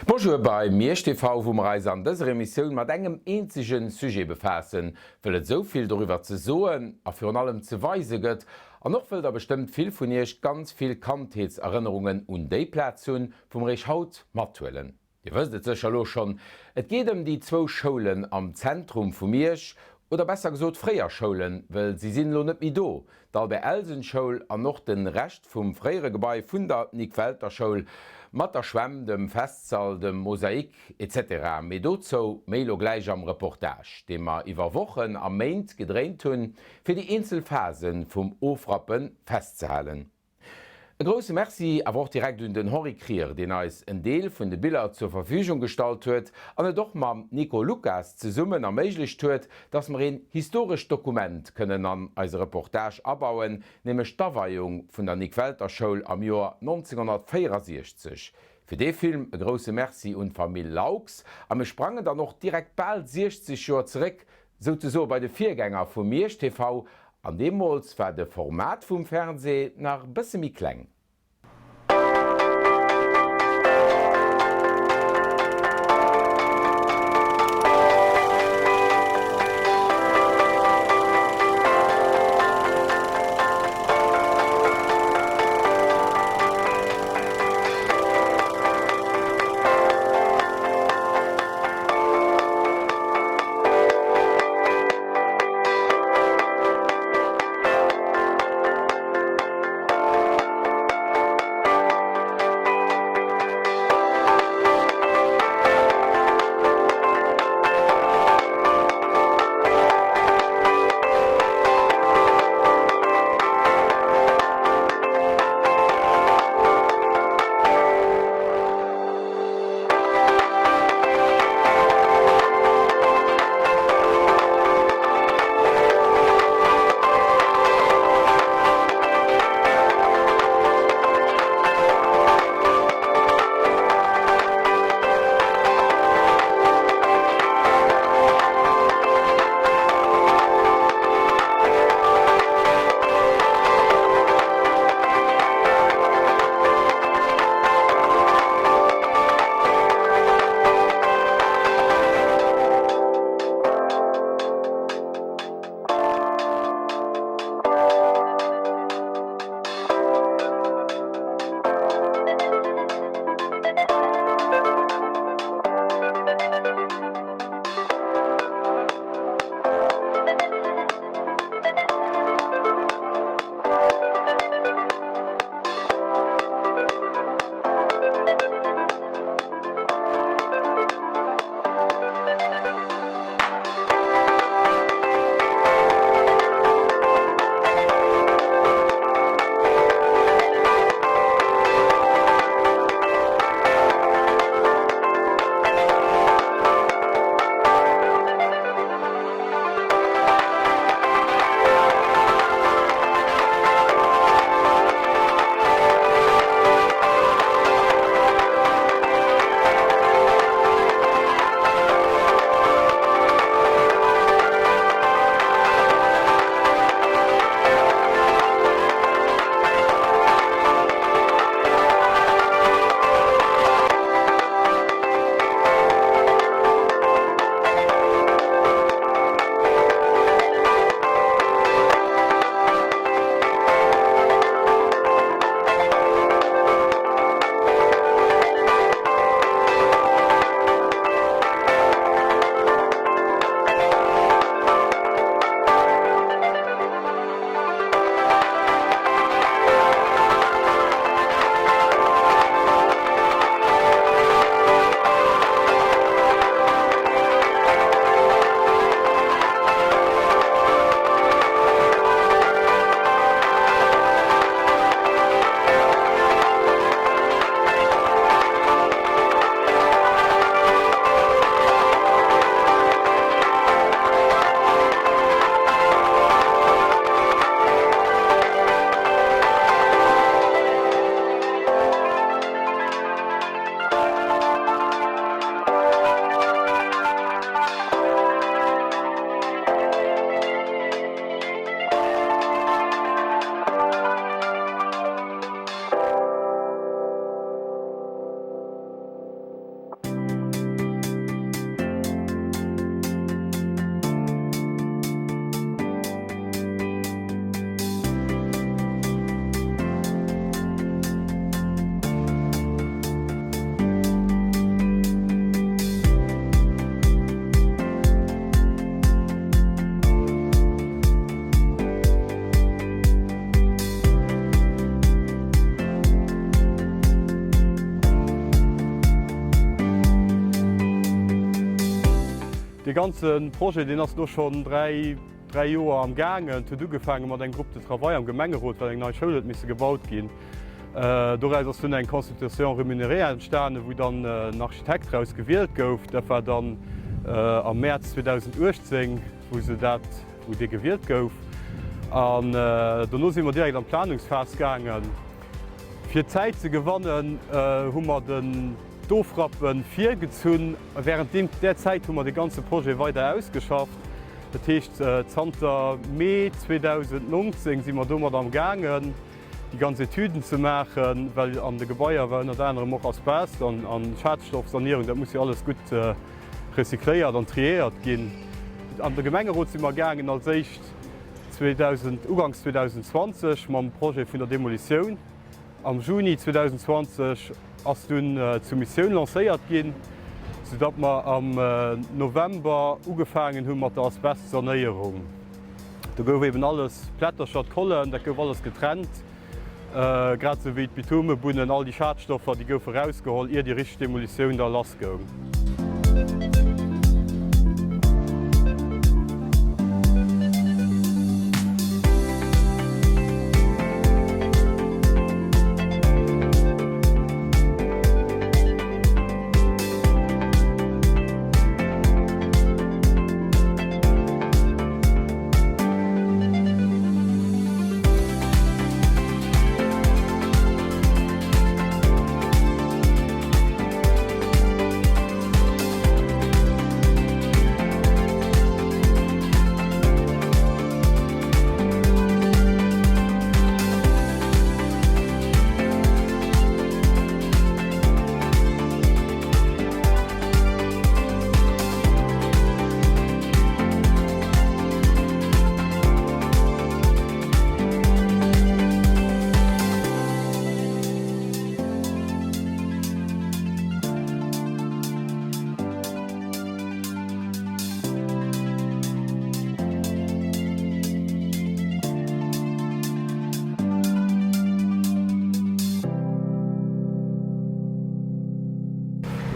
Bonjour bei Miersch TV, wou mer eis an dëser Emissioun mat engem eenzegen Sujet befaassen, wëll et esou vill doriwwer ze soen a virun allem ze weise gëtt, an och wëll der bestëmmt vill vun iech ganz vill Kandheetserënnerungen un déi Plaz hunn, wou mer iech haut mathuelen. Dir wësst et sécher elo schonn, et geet ëm déi zwou Schoulen am Zentrum vu Miersch, oder besser gesot fréier Schoulen, wëll si sinn elo net méi do, d'Albert Elsen Schoul an och de Rescht vum fréiere Gebai vun der Nic Welter Schoul, mat der Schwämm, dem Festsall, dem Mosaik, etc. Mee dozou méi elo gläich am Reportage, dee mer iwwer Wochen a Méint gedréint hunn, fir déi eenzel Phase vum Ofrappe festzehalen. E grousse Merci awer och direkt un den Henri Krier, deen eis en Deel vun de Biller zur Verfügung gestallt huet an et och mam Nico Lucas zesummen erméiglecht huet, dass mer een historescht Dokument kënnen an eise Reportage abauen, nämlech d'Aweiung vun der Nic Welter Schoul am Joer 1964. Fir dee Film e grousse Merci un d'Famill Laux a mir sprangen dann och direkt bal 60 Joer zeréck, Souzesoe bei de Virgänger vu Miersch TV, an deemools war de Format vum Fernseh nach bësse méi kleng. Dee ganze Projet, deen ass elo schonn 3, 3 Joer am gaangen. Et huet ugefaange mat engem Groupe de travail am Gemengerot, well eng nei Schoul huet misse gebaut ginn. Doraus ass dunn eng Consultation rémunérée entstanen, wou dann en Architekt draus gewielt gouf. Dat war dann am Mäerz 2018, wou se dat, wou dee gewielt gouf. An dono si mer direkt an d'Planungsphas gaangen. Fir Zäit ze gewannen, hu mer den d'Ofrappe virgezunn. Während deem där Zäit hu mer de ganze Projet weider ausgeschafft. Dat heescht, zanter Mee 2019 si mer domat am gaangen, déi ganz Etüden ze maachen, well an de Gebaier war ënnert anerem och Asbest an Schadstoffsanéierung, dat muss jo alles gutt recycléiert an triéiert ginn. An de Gemengerot si mer gaangen als éischt 2000, uganks 2020 mam Projet vun der Demolitioun. Am Juni 2020 ass dunn d'Soumissioun lancéiert ginn, soudatt mer am November ugefaangen hu mat der Asbestsanéierung. Do gouf eben alles, d'Plättercher, d'Kollen, dat gouf alles getrennt, grad esou wéi d'Bitumebunnen, all déi Schadstoffer, déi goufe rausgeholl, ier déi richteg Demolitioun da lassgoung.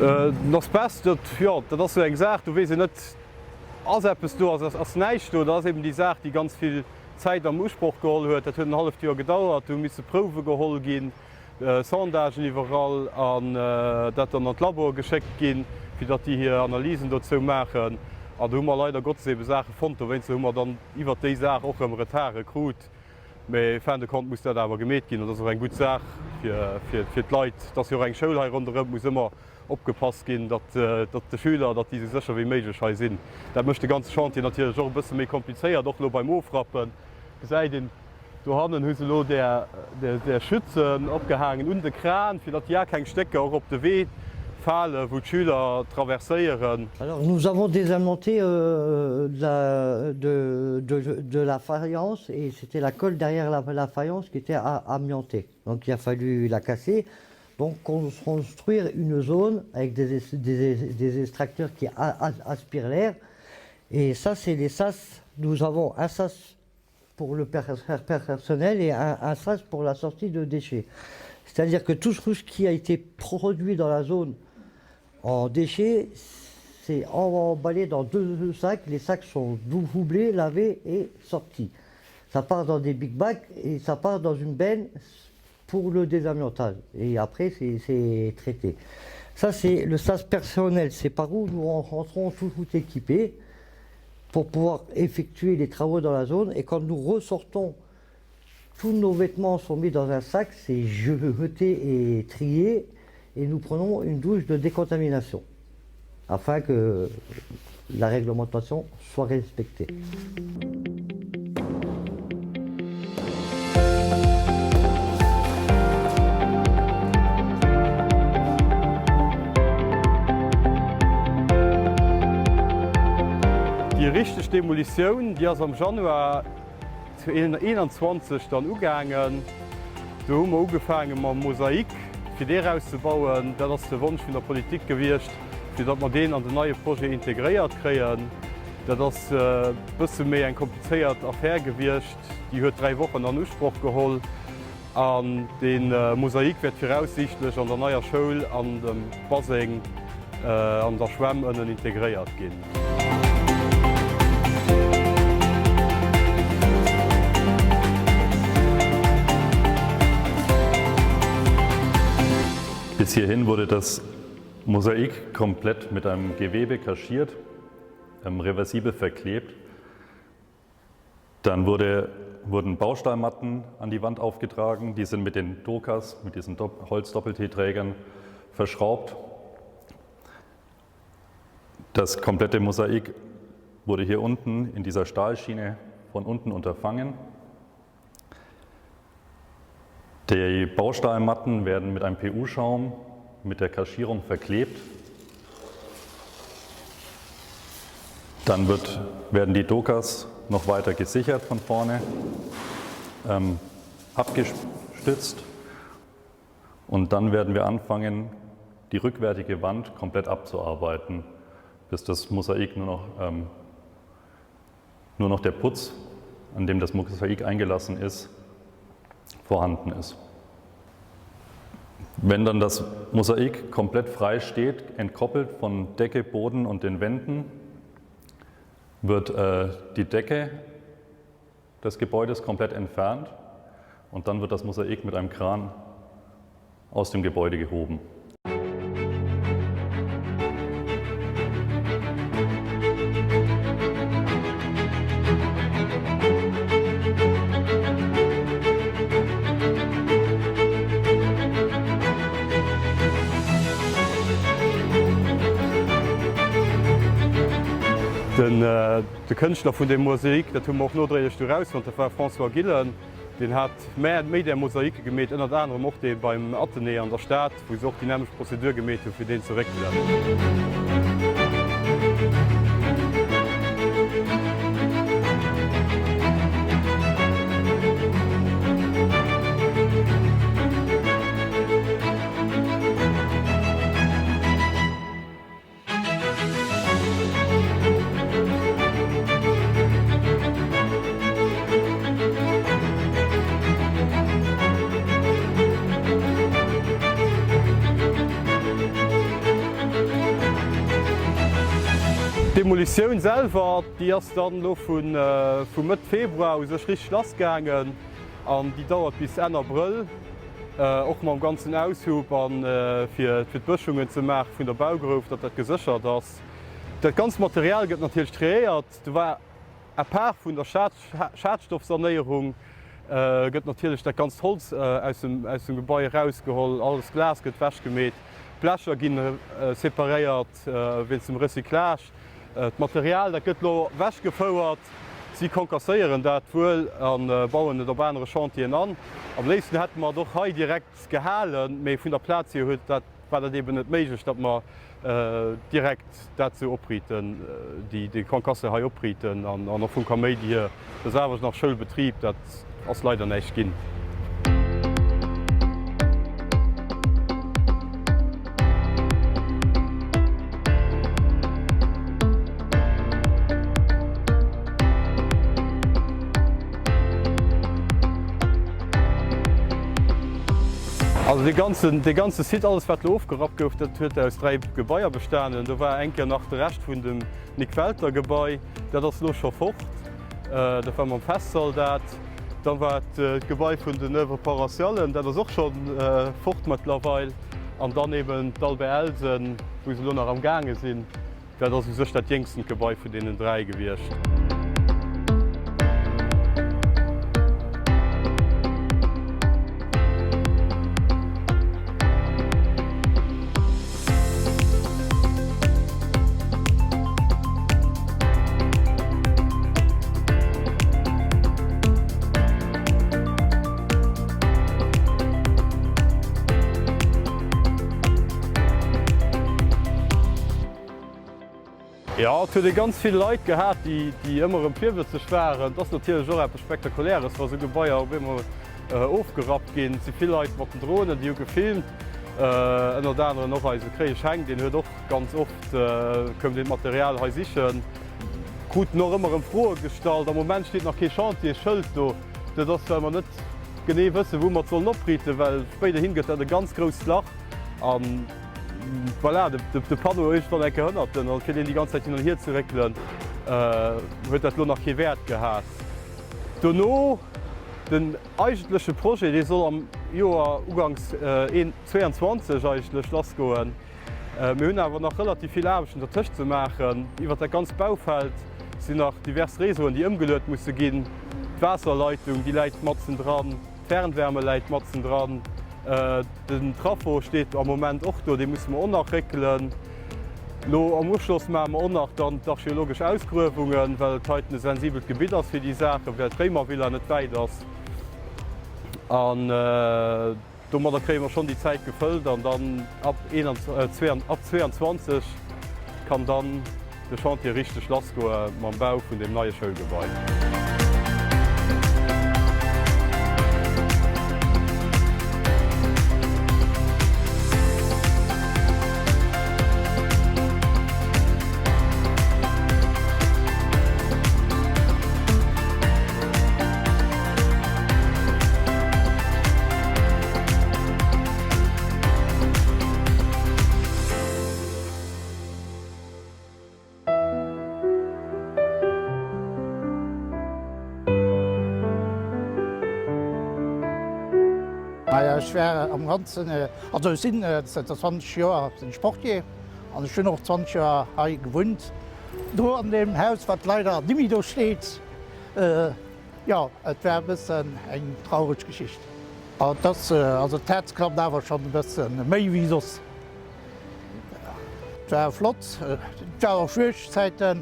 Den Asbest, dat, jo, dat ass esou eng Saach, do weess een net, ass eppes do, ass näischt do. Dat ass eben déi Saach, déi ganz vill Zäit am Usproch geholl huet. Dat huet en halleft Joer gedauert, do hu misse Prouwe geholl ginn. Sondagen iwwerall an dat dann an d'Laboe geschéckt ginn, fir datt déi hir Analysen dozou maachen. An do hu mer leider Gottes ebe Saache fonnt. Dowéinster hu mer dann iwwert déi Saach och erëm Retarde krut. Mee fin de compte muss dat awer gemeet ginn an dat ass och eng gutt Saach fir fir d'Leit. Et ass jo och eng Schoul hei ronderëm, et muss ëmmer opgepasst ginn, datt datt de Schüler, datt déi esou sécher wéi méiglech hei sinn. Dat mécht de ganze Chantier natierlech och e bësse méi komplizéiert. Och elo beim Ofrappen gesäit een, Dohannen hu se elo där Schützen opgehaangen un de Kran, fir datt ja keng Stécker och op de Wee fale wou d'Schüler traverséieren. Alors nous avons désamianté de la de de de la faïence et c'était la colle derrière la la faïence qui était amiantée donc il a fallu la casser donc construire une zone avec des des des extracteurs qui aspirent l'air et ça c'est les sas nous avons un sas pour le personnel et un, un sas pour la sortie de déchets. C'est-à-dire que tout ce qui a été produit dans la zone en déchets, c'est emballé dans deux sacs. Les sacs sont doublés, lavés et sortis. Ça part dans des big bags et ça part dans une benne pour le désamiantage. Et après, c'est traité. Ça, c'est le sas personnel. C'est par où nous rentrons tout, tout équipés pour pouvoir effectuer les travaux dans la zone. Et quand nous ressortons, tous nos vêtements sont mis dans un sac, c'est jeté et trié, et nous prenons une douche de décontamination afin que la réglementation soit respectée. Déi richteg Demolitioun, déi ass am Januar 2021 dann ugaangen. Do hu mer ugefaange mam Mosaik, fir dee erauszebauen. Dat ass de Wonsch vun der Politik gewiescht, fir datt mer deen an den neie Projet integréiert kréien. Dat ass e bësse méi eng komplizéiert Affär gewiescht. Déi huet 3 Wochen an Usproch geholl. An dee Mosaik wäert viraussiichtlech an der neier Schoul an dem Baseng an der Schwämm ënnen integréiert ginn. Bis hierhin wurde das Mosaik komplett mit einem Gewebe kaschiert, ähm, reversibel verklebt. Dann wurde, wurden Baustahlmatten an die Wand aufgetragen, die sind mit den Dokas, mit diesen Holzdoppelteeträgern verschraubt. Das komplette Mosaik wurde hier unten in dieser Stahlschiene von unten unterfangen. Die Baustahlmatten werden mit einem PU-Schaum mit der Kaschierung verklebt. Dann wird, werden die Dokas noch weiter gesichert von vorne, ähm, abgestützt und dann werden wir anfangen, die rückwärtige Wand komplett abzuarbeiten, bis das Mosaik nur noch, ähm, nur noch der Putz, an dem das Mosaik eingelassen ist, vorhanden ist. Wenn dann das Mosaik komplett frei steht, entkoppelt von Decke, Boden und den Wänden, wird äh, die Decke des Gebäudes komplett entfernt und dann wird das Mosaik mit einem Kran aus dem Gebäude gehoben. De Kënschtler vun deem Mosaik, dat hu mer och nodréiglech du erausfonnt, dat war François Gillen. Deen hat méi där Mosaike gemeet, ënnert anerem och dee beim Athenée an der Stad, wou se och déi nämmlecht Prozedur gemeet hu fir deen ze réckelen. D'Demolitioun selwer, déi ass dann elo vu Mëtt Februar u sech richteg lassgaangen an déi dauert bis Enn Abrëll. Och mam ganzen Aushub a fir d'Bëschungen ze maache vun der Baugrouf, datt dat geséchert ass. Dat ganzt Material gëtt natierlech triéiert. Do war à part vun der Schadstoffsanéierung gëtt natierlech dat ganzt Holz aus dem Gebai erausgeholl, alles Glas gëtt wechgemeet, d'Blecher gi separéiert wéinst dem Recyclage. D'Material, dat gëtt elo wechgefouert. Si konkasséieren dat wuel a bauen et op anere Chantieren an. Am léifsten hätte mer et och hei direkt gehalen, mee vun der Plaz hier huet dat, war dat eeben net méiglech, datt mer direkt dat esou opriiten, déi, dee Concassé hei opriiten an och vum Kaméidi hier. Dat ass awer nach Schoulbetrib, dat ass leider näischt ginn. Also dee ganzen, dee ganze Site, alles wat elo ofgerappt gouf, dat huet aus 3 Gebaier bestanen. Do war eng Kéier nach de Rescht vun dem Nic Welter Gebai, dat ass elo scho fort. Dat war mam Festsall dat. Dann war d'Gebai vun den Oeuvres paroissialen, dat ass och scho fort mëttlerweil. An dann eben d'Albert Elsen, wou se elo nach am gaange sinn. Dat ass u sech dat jéngstent Gebai vun deenen 3 gewiescht. Jo, et huet ee ganz vill Leit gehat, déi ëmmer erëm virwëtzeg waren. Et ass natierlech och eppes Spektakuläres, wa sou Gebaier op eemol ofgerappt ginn. Et si vill Leit mat den Dronen, déi hu gefilmt, ënnert aneren och eise Kréiesch Heng, deen huet och ganz oft, koum deen d'Material hei sichen. Kruten och ëmmer erëm Froe gestallt. Am Moment steet nach kee Chantierschëld do. Dat ass, well mer net genee wëssen, wou mer et sollen opriiten, well spéiderhin gëtt dat e ganz grousst Lach an voilà, de Panneau iergendwann eng Kéier hënnert en. An fir deen déi ganz Zäit hin an hier ze réckelen, huet dat elo nach kee Wäert gehat. Dono, den eigentleche Projet, dee soll am. Joer, uganks 22 eigentlech, lassgoen. Mir hunn awer nach relativ vill Aarbechten dertëscht ze maachen. Iwwert dat ganzt Baufeld sinn nach divers Réseauen, déi ëmgeluet musse ginn. D'Waasserleitung, déi läit matzen dran, d'Fernwärme läit matzen dran, den Traffo steet am Moment och do, dee musse mer och nach réckelen. Lo am Uschloss maache mer och nach dann d'archeologesch Ausgruewungen, well et heiten e sensibelt Gebitt ass fir déi Saachen, well d'Réimervilla net wäit ass. An Domadder kréie mer schonn déi Zäit gefëllt an dann ab 22 kann dann de Chantier richteg lassgoe mam Bau vun deem neie Schoulgebai. Majo, ech war am Ganzen, also ech sinn zënter 20 Joer sinn ech Portier an ech hunn och 20 Joer hei gewunnt, do an deem Haus, wat leider nimmi do steet. Jo, et war e bëssen eng traureg Geschicht. Et ass, also d'Häerz klappt awer schonn e bësse méi wéi soss. Et war flott, et war och schwiereg Zäiten.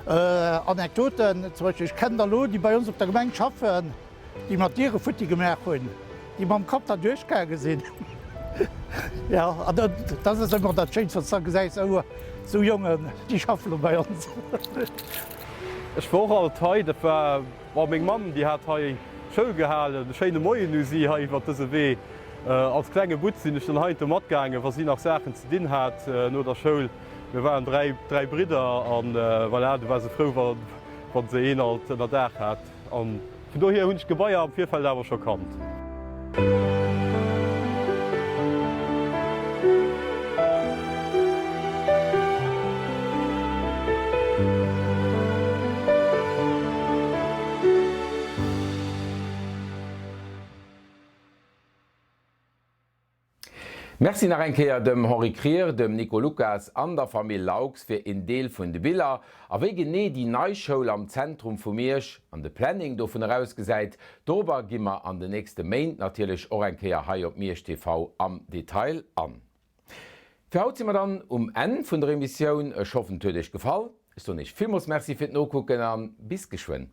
Anekdoten, zum Beispill, ech kennen der elo, déi bei ons op der Gemeng schaffen, déi mer d'Diere futti gemaach hunn, déi mam Kapp da duerchgaange sinn. Jo, an dat ass ëmmer dat Schéinst, wann s de da gesäis, oh, esou Jongen, déi schaffe lo bei ons. Ech war och alt hei, dat war, bon, meng Mamm, déi hat hei Schoul gehalen. E schéine Moien u si hei iwwer dëse Wee. Als klenge Butz sinn ech dann heiansdo matgaangen, wa si nach Saachen ze dinn hat no der Schoul. Mir waren 3, 3 Bridder an voilà, du war se frou, wa, wa se een alt ënnerdaach hat. An vun dohier hunn ech d'Gebaier am Virfeld awer scho kannt. Merci nach eng Kéier dem Henri Krier, dem Nico Lucas an der Famill Laux fir een Deel vun de Biller. A wéi genee déi nei Schoul am Zentrum vu Miersch an de Planning dovun erausgesäit, dorobber gi mer an den nächste Méint natierlech och eng Kéier hei op Miersch TV am Detail an. Fir haut si mer dann um Enn vun der Emissioun. Ech hoffen et huet iech gefall. Ech soen iech villmools Merci fir d'Nokucken an bis geschwënn.